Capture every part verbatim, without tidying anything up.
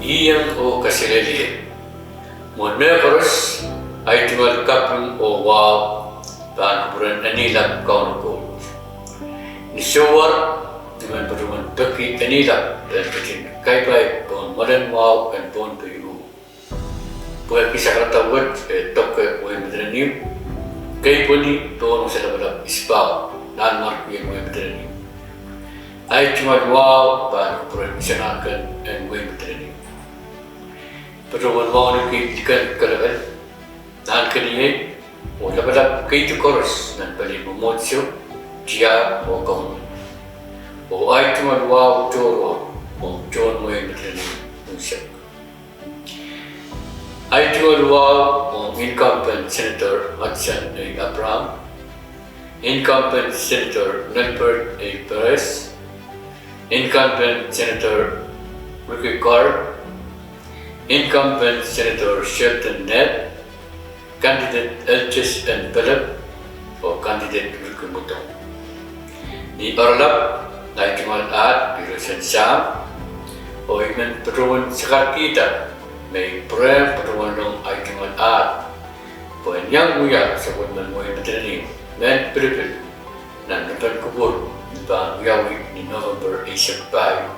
Iang oh kaselehlie. Mwohn mehkoaros, ahi tungoal kaping oh wahu pahn kupwuren Enihlap Kauno Koht. Ni sohwor, I men patohwan peki Enihlap en ketin kapai pohn mwoalen wahu en Pohnpei uh. Pwehki sakarada wet eh doke wehi Madolenihmw, keipweni pohn wasa lapalap Isipau, nanmwarkien wehi Madolenihmw. Ahi tungoal wahu pahn kupwuren isanahken en wehi Madolenihmw. Patohwan wauneki liken kelekel, nahnkeniei, oh lapalap keidi koaros nan palien mwomwohdiso, tiahk oh government. Oh ahi tungoal wahu tohrohr ong tohn wehi Madolenihmw unsek. Ahi tungoal wahu ong incumbent Senator Hudson A. Abraham, incumbent Senator Nelbert A. Perez, incumbent Senator Ricky Carl, incumbent Senator Sheldon Ned, candidate Elches N. Philip, oh candidate Ricky Mudong. Ni oaralap, ahi tungoal ahd ong roson Sahm, oh I men patohwan sakarkihda me I pwurehng patohwanlong ahi tungoal ahd pwehn iang wia sapwellimen wehi Madolenihmw mehn pilipil nan limpoak en kupwur me pahn wiawi ni November eisek pahieu.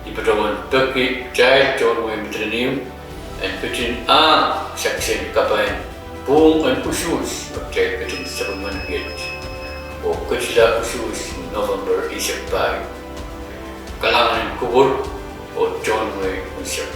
I patohwan peki kitail tohn wehi Madolenihmw en ketin ahng kisakisen kapai en pwuhng en usuhs me kitail ketin sapwellimaniki iet, oh ketila usuhs ni November eisek pahieu. Kalahngan en kupwur oh tohn wehi unsek.